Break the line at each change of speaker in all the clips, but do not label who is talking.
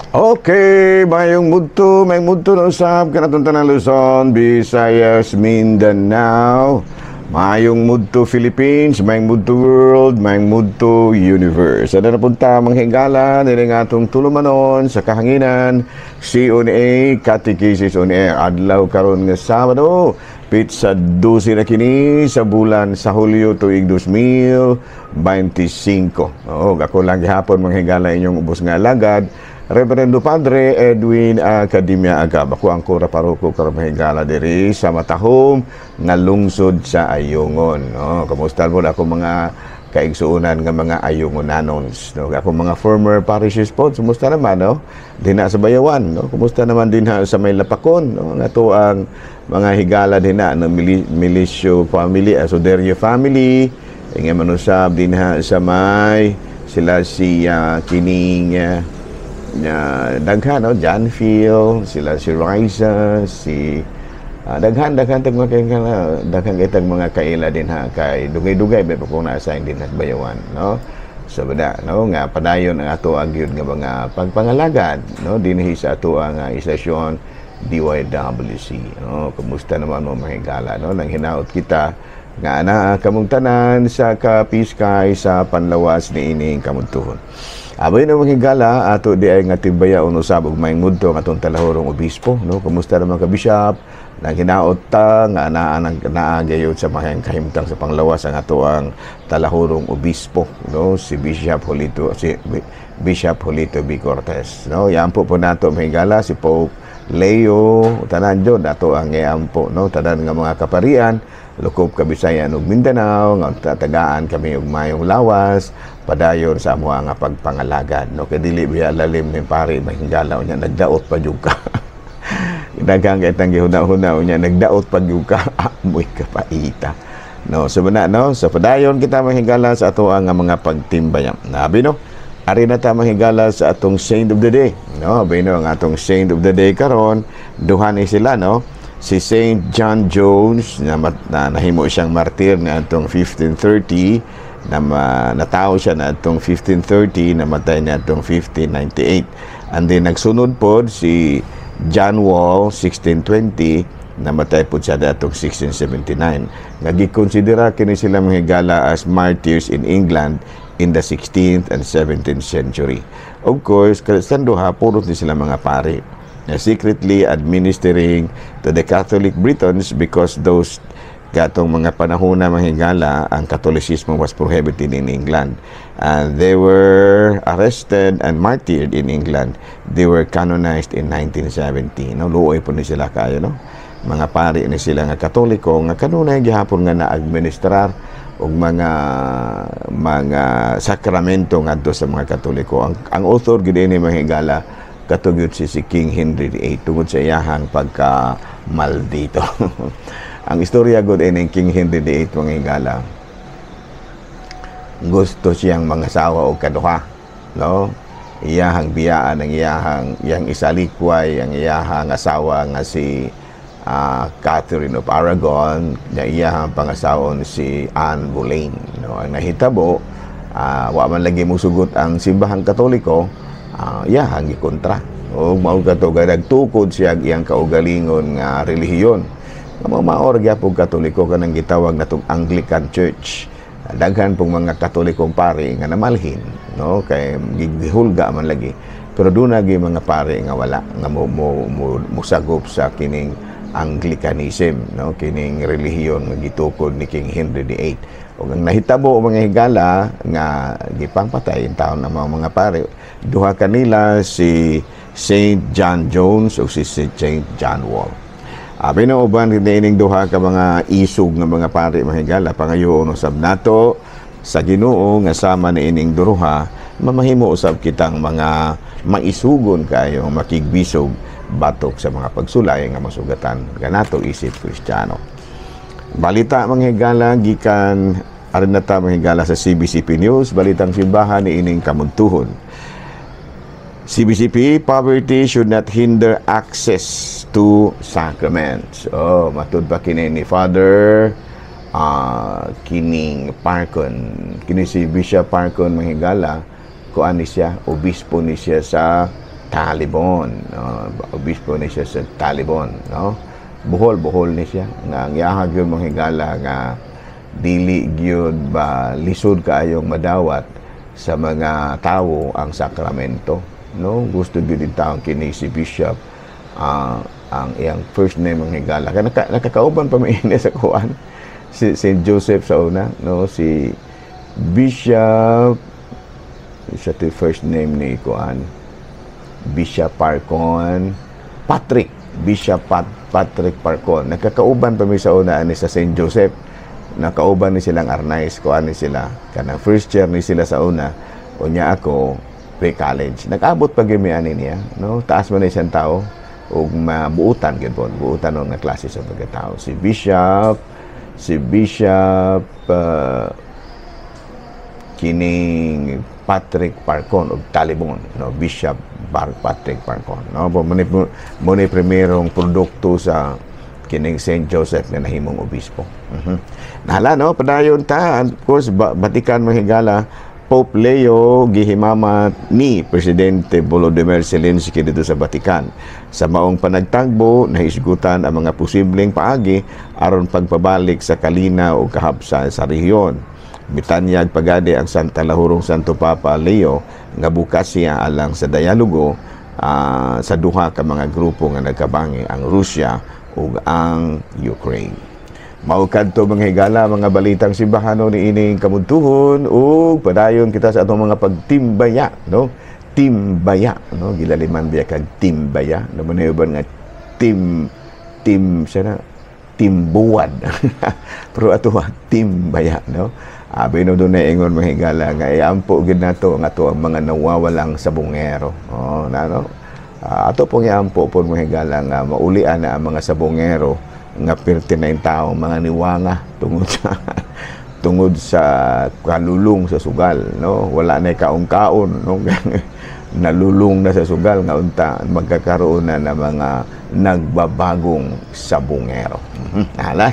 Okay, mayong mudto na usab kanatong tanang Luzon, Visayas, Mindanao. Mayong mudto Philippines, mayong mudto world, mayong mudto universe. Ano na punta mga higala, nila nga atong tulumanon sa kahanginan, CONA, Catechesis on Air. Adlaw karon nga Sabado, petsa 12 na kini sa bulan sa Hulyo tuig 2025. Oo, ako lang gihapon, mga higala, inyong ubos nga alagad, Reverendo Padre Edwin Academia Agab. Ako ang kura paroko karon, higala, diri sa Matahom nga lungsod sa Ayungon. No, kamusta mo ako mga kaigsuonan nga mga Ayungonanons, no? Ako mga former parishes po, kumusta naman, no? Dinha sa Bayawan, no? Kumusta naman dinha sa may Lapakon, no? Nga to ang mga higala dinha, no? Milicio family, Soderio family, nga manusab dinha sa may sila si kining daghan, no? John Phil, sila si Riza, si daghan daghan tag mga daghan kitag mga kaila din ha, kay dugay-dugay ba kung na-assign din sa Bayawan, no? So bada, no, nga padayon ang ato ang gyud nga mga pagpangalagad, no, dinhi sa ato ang istasyon DYWC, no? Kumusta naman mo, mga higala, no? Nang hinaot kita nga ana kamong tanan sa kapiskay sa panlawas ni ining kamuntuhon. Aboy na, mga higala, ato di ay nga timbaya uno sabog may mudto ang atong talahurong obispo, no? Kumusta naman ka, Bishop? Nang hinaot ta nga anaa nang naa gayud sa mga kahimtang sa panglawas ang ato ang talahurong obispo, no? Si Bishop Julito, si Bishop Julito B. Cortez, no? Yampo po nato, mga higala, si Pope Leo, tanan jud ato ang iampo, no? Tanan nga mga kaparian lukop Kabisayan ug Mindanao nga tagaan kami og mayong lawas padayon sa amo nga pagpangalagad, no? Kay dili biya lalim ni pare, mahingala, unya nagdaot pa jud ka. Daghang kay tang gihuna-huna, unya nagdaot pa jud ka, amoy kapaita, no? So bana, no, sa padayon kita, mahigala, sa ato ang mga pagtimbaya. Nabi, no, ari na ta, mahigala, sa atong saint of the day, no? Bino ang atong saint of the day karon, duha ni sila, no? Si Saint John Jones na nahimo siyang martir na atong 1530, na natawo siya na atong 1530, namatay na atong 1598. And then nagsunod pod si John Wall, 1620, namatay pod siya atong 1679, nga gikonsidera kini sila, mga higala, as martyrs in England in the 16th and 17th century. Of course, sa duha puro ni sila mga pari na secretly administering to the Catholic Britons because those katong mga panahon na, mga higala, ang Catholicism was prohibited in England and they were arrested and martyred in England. They were canonized in 1970, no? Luoy po ni sila kayo, no? Mga pari ni sila nga Katoliko nga kanunay gihapon nga na-administrar og mga sakramento ngadto sa mga Katoliko. Ang author gid ini, mga higala, katugyot si King Henry VIII tungod sa iyahang pagka maldito. Ang istorya gud ini King Henry VIII, mga higala, gusto siyang mangasawa og kaduha, no? Iyahang biyaan ang iyahang isalikway ang iyahang asawa nga si Catherine of Aragon nga iyahang pangasawon si Anne Boleyn, no? Ang nahitabo, wa man lagi musugot ang simbahang Katoliko, iyahang gikontra o mao kato nagtukod siya ang iyang kaugalingon nga relihiyon nga mao maor gyapon Katoliko, kanang gitawag natong Anglican Church. Daghan pong mga Katolikong pari nga namalhin, no, kay gihulga man lagi, pero doon nagi mga pari nga wala nga mo musagop sa kining Anglicanism, no, kining relihiyon nga gitukod ni King Henry VIII. Ug ang nahitabo, mga higala, nga gipangpatay ang taon ng mga pare. Duha kanila, si Saint John Jones o si Saint John Wall. Abi na uban ining duha ka mga isog nga mga pari, mga higala, pangayoon usab nato sa Ginoo nga sama ni ining duruha mamahimo usab kitang mga maisugon kayo makigbisog batok sa mga pagsulay nga masugatan kanato isip Kristiyano. Balita, mga higala, gikan arin na ta, mga higala, sa CBCP News, balitang simbahan ni ining kamuntuhon. CBCP, poverty should not hinder access to sacraments. Oh, matud pa kini ni Father kining Parkon. Kini si Bishop Parkon, mga higala, kuan ni siya, obispo ni siya sa Talibon, no? Obispo ni siya sa Talibon, no? Bohol, Bohol ni siya nga ang iyaha gyud, mga higala, nga dili gyud ba lisod kaayong madawat sa mga tawo ang sakramento, no? Gusto gyud din taong kini si Bishop, ang iyang first name, ang higala kay nakakauban pa mi sa kuan si St. Joseph sa una, no? Si Bishop sa to first name ni kuan, Bishop Parcon Patrick, Bishop Patrick Parcon. Nakakauban pa mi sa una ani sa St. Joseph. Nakauban ni silang Arnaiz, kuan ni sila, kanang first year ni sila sa una, unya ako pre-college. Nag-abot pa gyud mi ani niya, no? Taas man ni siyang tao ug mabuutan gyud po, buutan no nga klase sa pagkatao si Bishop kining Patrick Parcon og Talibon, no? Bishop Patrick Parcon, no? Mo ni primerong produkto sa kining St. Joseph nga nahimong obispo. Nahala, no? Padayon ta. And of course, Vatican, mga higala, Pope Leo gihimamat ni Presidente Volodymyr Zelensky dito sa Vatican. Sa maong panagtagbo, nahisgutan ang mga posibleng paagi aron pagpabalik sa kalinaw o kahapsa sa rehiyon. Mitanyag pagadi ang Santa Lahurong Santo Papa Leo nga bukas siya alang sa dialogo sa duha ka mga grupo nga nagkabangi, ang Russia ug ang Ukraine. Mao kadto, mga higala, mga balitang simbahano ni ining kamuntuhon ug padayon kita sa atong mga pagtimbaya, no? Timbaya, no? Gilaliman biya kag timbaya, no? Mao nga tim tim sana timbuwad. Pero ato timbaya, no? Abi no doon na ingon, mga higala, nga iampo gid nato ang ato ang mga nawawalang sabongero. Oh, na no? Ato pong iampo po, mga higala, nga maulian na ang mga sabongero nga pirti na yung tao mga niwanga tungod sa kalulong sa sugal, no? Wala na kaon-kaon, no? Nalulong na sa sugal nga unta magkakaroon na ng mga nagbabagong sabongero. Hala.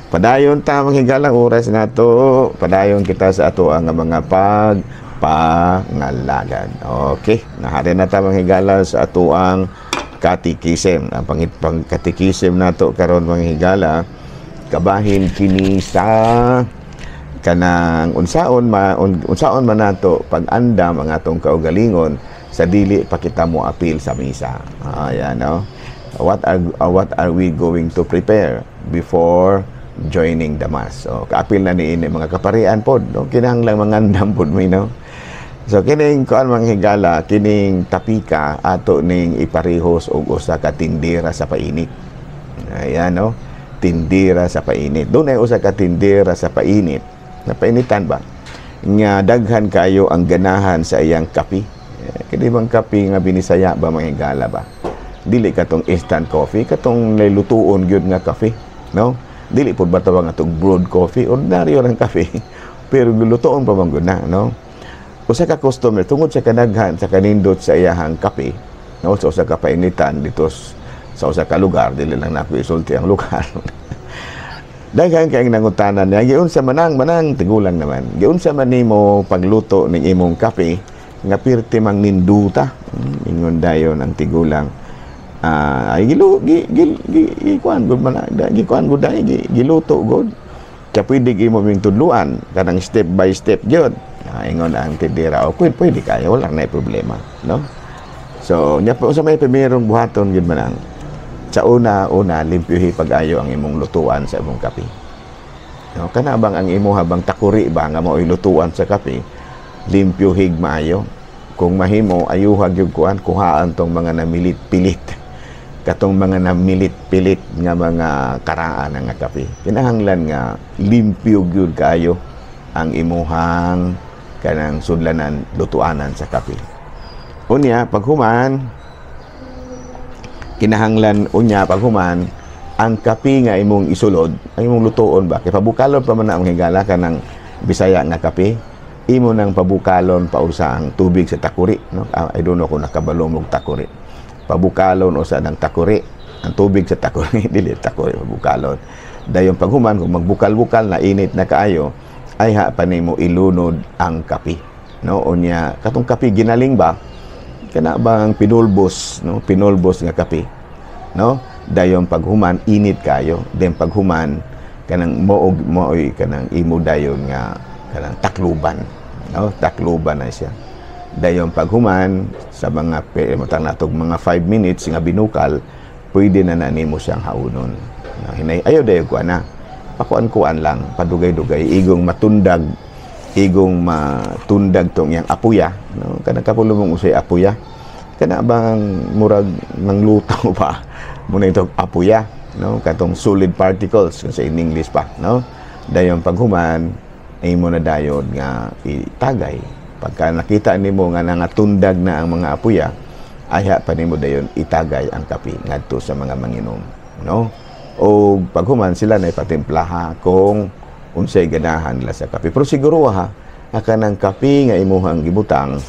Padayon ta, mga higala, oras nato. Padayon kita sa ato ang mga pag pangalagad. Okay, nahari na ta, mga higala, sa ato ang katikisem. Ang pang katikisem nato karon, mga higala, kabahin kini sa kanang unsaon man nato pag-andam ang atong kaugalingon sa dili pa kita mo apil sa misa. Ayan, no? What are we going to prepare before joining the Mass? So, kaapil na ni ini mga kaparian pod, no? Kinahanglang mangandam pod mi, no? So kining kuan, mga higala, kining tapika ato ning iparehos og usa ka tindera sa painit. Ayan, no? Tindera sa painit. Doon ay usa ka tindera sa painit. Napainitan ba? Nga daghan kayo ang ganahan sa iyang kape. Eh, kini bang kape nga binisaya ba, mga higala ba? Dili katong instant coffee, katong lutuon gyud nga kape, no? Dili pud ba tawag atong brewed coffee, ordinaryo lang kape. Pero lutuon pa man gud na, no? Usa ka customer, tungod sa kanaghan sa kanindot sa iyahang kape, no, sa usa ka painitan dito sa usa ka lugar, dili lang nako isulti ang lugar. Daghan kay nangutana niya, "Giunsa manang manang tigulang naman. Giunsa man nimo pagluto ning imong kape nga pirti mang ninduta?" Ingon dayon ang tigulang. Ah, ay gilu gi gi gi, gi kuan gud man gi kuan gud dai gi, giluto gud. Kaya pwede imo ming tudluan kanang step by step gyud. Ah, ingon ang tindera, "O pwede, pwede kayo, wala na problema," no? So, nya po sa may primerong buhaton gyud man ang sa una una, limpyuhi pag-ayo ang imong lutuan sa imong kape. No, kana bang ang imo habang takuri ba nga mao'y lutuan sa kape, limpyuhig maayo. Kung mahimo, ayuhag yung kuan, kuhaan tong mga namilit-pilit. Katong mga namilit-pilit nga mga karaan nga kape. Kinahanglan nga limpyo gyud kaayo ang imuhang kanang sudlanan, lutuanan sa kape. Unya, paghuman, kinahanglan unya paghuman ang kape nga imong isulod, ang imong lutuon ba, kay pabukalon pa man na ang higala kanang Bisaya nga kape, imo nang pabukalon pausa ang tubig sa takuri, no? Ah, I don't know kung nakabalo mog takuri. Pabukalon usa ng takuri, ang tubig sa takuri, dili takuri, pabukalon. Dayon paghuman, kung magbukal-bukal na, init na kaayo, ay ha pa nimo ilunod ang kape, no? Unya katong kape ginaling ba, Kana bang pinulbos, no? Pinulbos nga kape, no? Dayon paghuman, init kayo. Then paghuman, kanang moog mooy kanang imo dayon nga kanang takluban, no? Takluban na siya. Dayon paghuman sa mga mutang natog mga 5 minutes nga binukal, pwede na na nimo siyang haunon, no? Hinay ayo dayon kuan na, pakuan-kuan lang, padugay-dugay, igong matundag tong iyang apuya, no? Kanang kapulo mong usay apuya, kana bang murag nanglutaw pa muna itong apuya, no? Katong solid particles kung sa in English pa, no? Dayon paghuman, imo na dayon nga itagay. Pagka nakita nimo nga nangatundag na ang mga apuya, ayha pa nimo dayon itagay ang kape ngadto sa mga manginom, no? O paghuman, sila na ipatimplaha kung unsay ganahan nila sa kape. Pero siguro ha, nga kanang kape nga imuhang gibutang,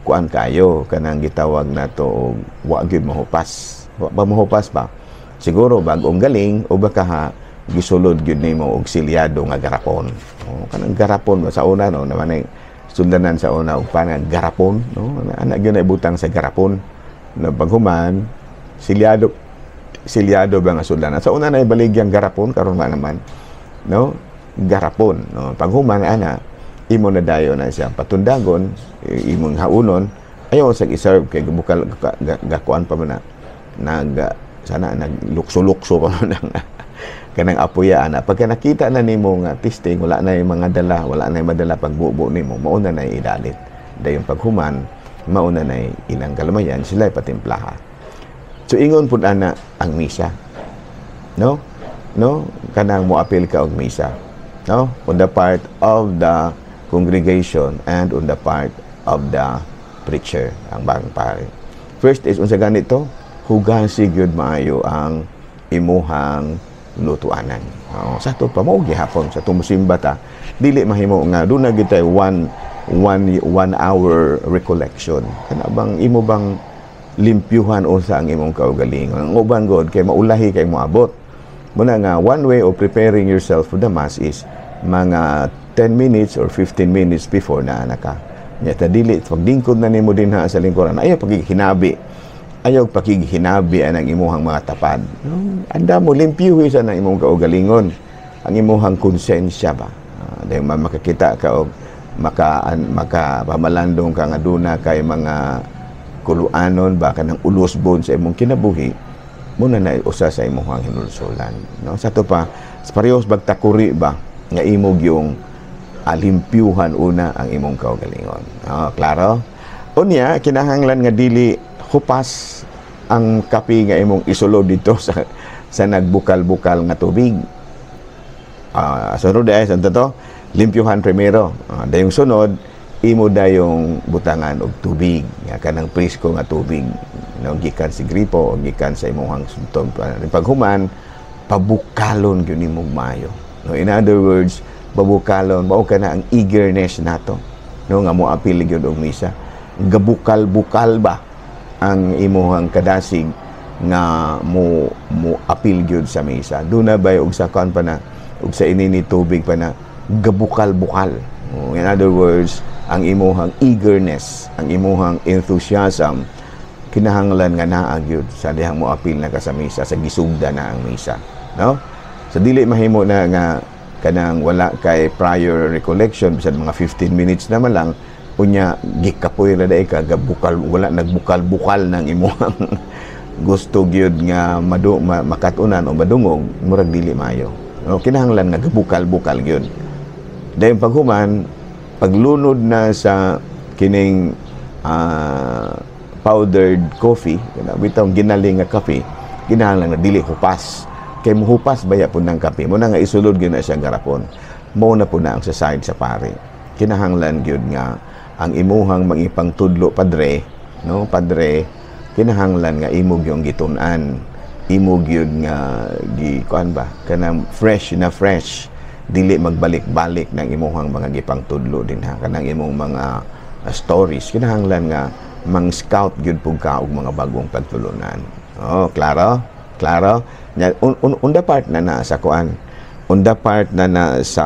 kuan kayo, kanang gitawag nato og wa gyud mahupas. Wa ba mahupas ba? Siguro bag-ong galing o baka ha gisulod gyud nimo og silyado nga garapon. O, kanang garapon ba sa una, no, naman ay sundanan sa una og panang garapon, no? Ana gyud na ibutang sa garapon. No, paghuman, silyado silyado ba nga sudlanan. Sa una na ibaligyang garapon, karon nga naman, no? Garapon, no? Paghuman ana, imo na dayon na siya patundagon, imong haunon, ayaw sa i-serve kay bukal gakuan pa man na nag sana naglukso-lukso pa man ang kanang apuya ana. Pagka nakita na nimo nga testing, wala na yung mga dala, wala na yung madala pagbubo nimo, mauna na idalit. Dayon paghuman, mauna na ilang kalamayan, sila ipatimplaha. So ingon pud ana ang misa, no? No, kanang moapil ka og misa, no, on the part of the congregation and on the part of the preacher, ang bagong pare. First is, unsa ganito, hugasi gyud maayo ang imuhang lutuanan. Oh, sa to pa mao gihapon sa tumusimba ta, dili mahimo nga doon na gyud tay one hour recollection. Kana bang imo bang limpyuhan unsa ang imong kaugalingon? Ang uban god kay maulahi kay moabot. Muna nga one way of preparing yourself for the Mass is mga 10 minutes or 15 minutes before na naka. Nya ta dili pagdingkod na nimo dinha sa lingkuran, ayaw pagihinabi. Ayaw pakighinabi ang imuhang mga tapad. No, anda mo limpyuhi sa nang imong kaugalingon. Ang imuhang konsensya ba. Dahil makakita ka og maka pamalandong ka nga duna kay mga kuluanon ba, kanang ulusbon sa imong kinabuhi, muna na usa sa imong hinulsulan, no? Sa to pa, parehas bagtakuri ba nga imog yung alimpyuhan una ang imong kaugalingon. Oh, klaro? Unya, kinahanglan nga dili hupas ang kape nga imong isulod dito sa nagbukal-bukal nga tubig. Sunod ay sa to, limpyuhan primero. Dayong sunod, imo dayong butangan og tubig nga kanang presko nga tubig, no, gikan sa gripo o gikan sa imong sugton. Paghuman, pabukalon gyud nimo maayo, no? In other words, pabukalon mao kana ang eagerness nato, no, nga moapil gyud og misa. Gabukal-bukal ba ang imuhang kadasig nga mo mo apil gyud sa misa? Duna bay og sa kuan pa na og sa ini ni tubig pa na gabukal-bukal. Oh, in other words, ang imuhang eagerness, ang imuhang enthusiasm, kinahanglan nga naa gyud sa dihang mo apil na ka sa misa, sa gisugda na ang misa, no? Sa dili mahimo na nga kanang wala kay prior recollection, bisan mga 15 minutes naman lang, unya gikapoy ra day ka, gabukal, wala nagbukal-bukal ng imuhang gusto gyud nga makatunan o madungog, murag dili maayo, no? Kinahanglan nga gabukal-bukal gyud. Dayon paghuman, paglunod na sa kining powdered coffee, kana bitaw ginaling nga kape, kinahanglan nga dili hupas, kay muhupas baya pud ng kape mo na nga isulod gyud na siyang garapon. Mao na pud na ang sa side sa pare. Kinahanglan gyud nga ang imuhang mangipangtudlo, padre, no, padre, kinahanglan nga imo gyud gitun-an, imo gyud nga gi kuan ba, kanang fresh na fresh, dili magbalik-balik ng imuhang mga gipangtudlo dinha, kanang imong mga stories. Kinahanglan nga mang-scout gyud pug ka og mga bagong pagtulunan. Oh, klaro? Klaro? Nya, on the part na na sa kuan, on the part na na sa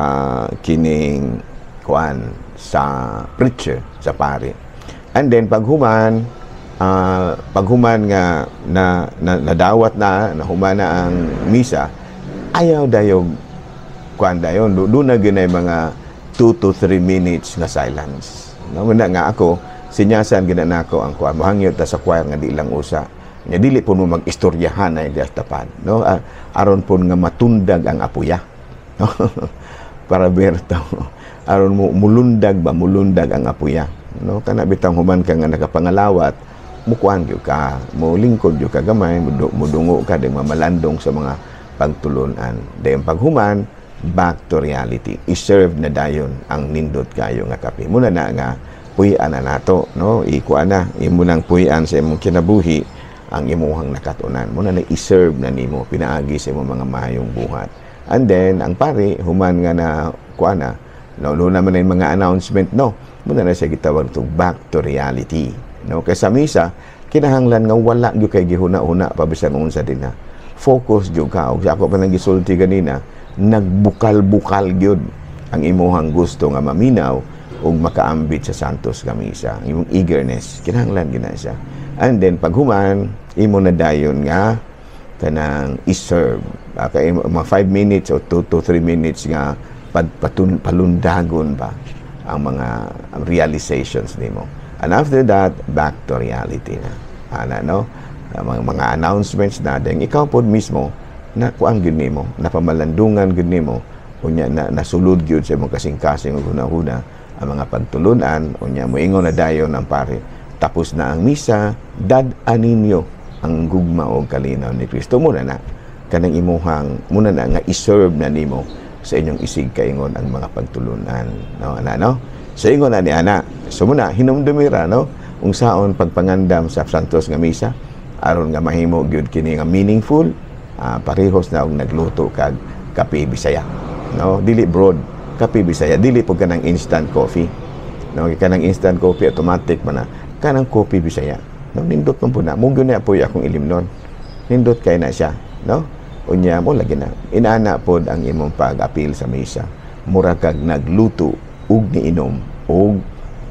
kining kuan, sa preacher, sa pare. And then paghuman Paghuman nga na nadawat na, nahuman na ang misa, ayaw dayog kuan dayon, doon na ginay mga 2 to 3 minutes nga silence, no? Muna nga ako sinyasan gina nako ang kuan, mohangyo ta sa choir nga di lang usa nya dili po mo mag-istoryahan na tapad, no? Aron po nga matundag ang apuya, no? Para berto aron mo mulundag ba, mulundag ang apuya, no? Kana bitang human ka nga nakapangalawat, mukuan gyud ka, mo lingkod gyud ka gamay, mudungo ka ding mamalandong sa mga pagtulunan. Dayon paghuman, back to reality, i-serve na dayon ang nindot kayo nga kape. Muna na nga puy-an na nato, no? Ikuan na imo nang puy-an sa imong kinabuhi ang imuhang nakatunan. Muna na i-serve na nimo pinaagi sa imong mga mahayong buhat. And then ang pari, human nga na kuan na, no, no naman yung mga announcement, no? Muna na siya gitawag to back to reality, no? Kay sa misa kinahanglan nga wala gyud kay gihuna-huna pa bisan unsa din na. Focus gyud ka. Og ako pa nang gisulti ganina, nagbukal-bukal gyud ang imuhang gusto nga maminaw ug makaambit sa Santos nga Misa. Ang imong eagerness, kinahanglan gyud na siya. And then paghuman, imo na dayon nga kanang i-serve. Kay mga 5 minutes o 2 to 3 minutes nga palundagon ba ang mga realizations nimo. And after that, back to reality na. Ana, no? Ang mga announcements na, then ikaw pod mismo na kuan gyud nimo, napamalandungan gyud nimo, unya na nasulod gyud sa imong kasing-kasing ug hunahuna ang mga pagtulunan. Unya moingon na dayon ang pare, "Tapos na ang misa, dad-an ninyo ang gugma o kalinaw ni Kristo." Muna na kanang imuhang muna na nga i-serve na nimo sa inyong isig kaingon ang mga pagtulunan, no? Ana, no? So ingon na ni ana. So muna hinumdumira, no, unsaon pagpangandam sa Santos nga Misa aron nga mahimo gyud kini nga meaningful. Parehos na og nagluto kag kape Bisaya, no? Dili broad, kape Bisaya, dili pud kanang instant coffee, no? Kanang instant coffee, automatic man na. Kanang coffee Bisaya, no? Nindot man pud na mo gyud na po akong ilimnon, nindot kay na siya, no? Unya mo lagi na inana pod ang imong pag-apil sa misa, mura kag nagluto ug niinom og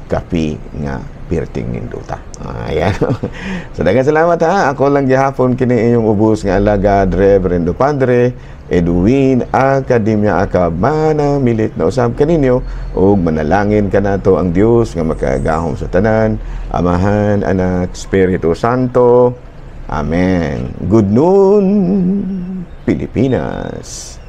kape nga pirting nindota. Ayan. So daghang salamat ha. Ako lang gihapon kini inyong ubos nga alagad, Reverendo Padre Edwin Academia Acab. Manamilit na usab kaninyo ug manalangin kanato ang Dios nga makagahom sa tanan, Amahan, Anak, Espiritu Santo. Amen. Good noon, Pilipinas.